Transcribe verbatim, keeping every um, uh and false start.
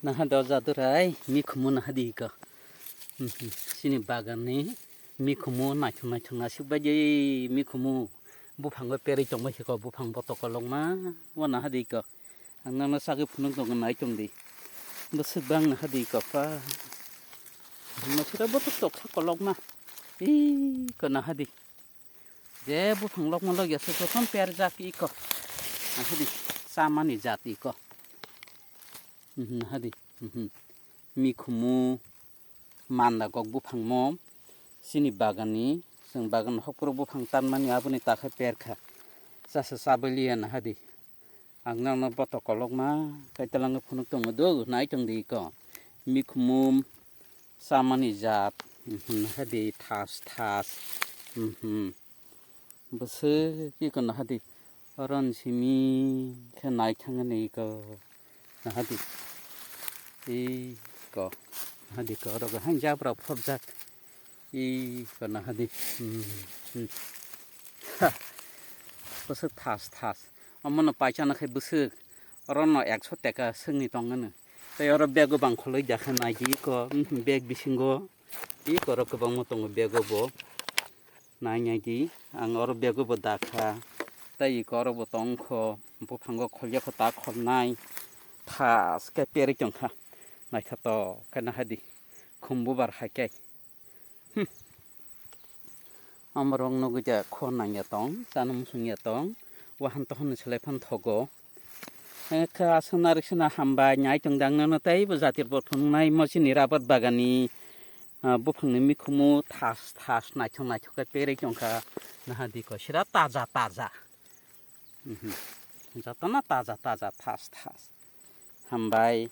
Naha do jadurai mikhumu naha di ko. Mhm. Chini bagan ni mikhumu naithok naithok nasik bai di mikhumu. Buphang bai perwi tong bai se ko, buphang boto kolokma. Wa naha di ko. Ang nang no sagwi phunuk tongo, nai tong di. Bwswk bang naha di ko pa. Masira boto toksa kolokma. Ii ko naha di. Je buphang lokma logya se jotono perjak iko. Naha di, chamani jat iko. Mhm, naha di, mhm. Mikhumu, manda kok buphangmo, chini baganni, chwng bagan hokphuru buphang tanmani aboni takhai perkha. Chasa chabaliya naha di. Ang nang no boto kolokma, kaitalangwi phunuk tongo do, nai tong di iko. Mikhumu, chamani jat, mhm, naha di, thas thas, mhm. Bwswk iko naha di, oron simi khe nai thangani iko, naha di. Iko, naha di ko, oro hai jabra phobjak. Iko naha di. Hmm, hmm. Ha. Bwswk thas thas. Omono paisano khe bwswk. Orono ekso teka swkni tongmani. Tei oro bego bang khwlwi jakha naidi iko. Hmm, beg bisingo. Iko oro kwbangma tongo bego bo. Nai nai di. Ang oro bego bo dakha. Tei iko oro bo tongkho. Buphango kholyakho ta khornai. Thas khe perwi tongkha. Naithotok khe naha di. Khum bubar hai khe. Hmm. Amorok nugui ja khor nangya tong, chana musungya tong, wahan tohon ni selai phan thogo. Ekha aswk narik sina hambai, nyai tong dang nano tei bo jati bo phunuknai mo chini rabar bagani, ah, buphangni mikhumu thas thas naithok naithok khe perwi tongkha, naha di ko sira taja taja. Mhm. Jotono taja taja thas thas. Hambai.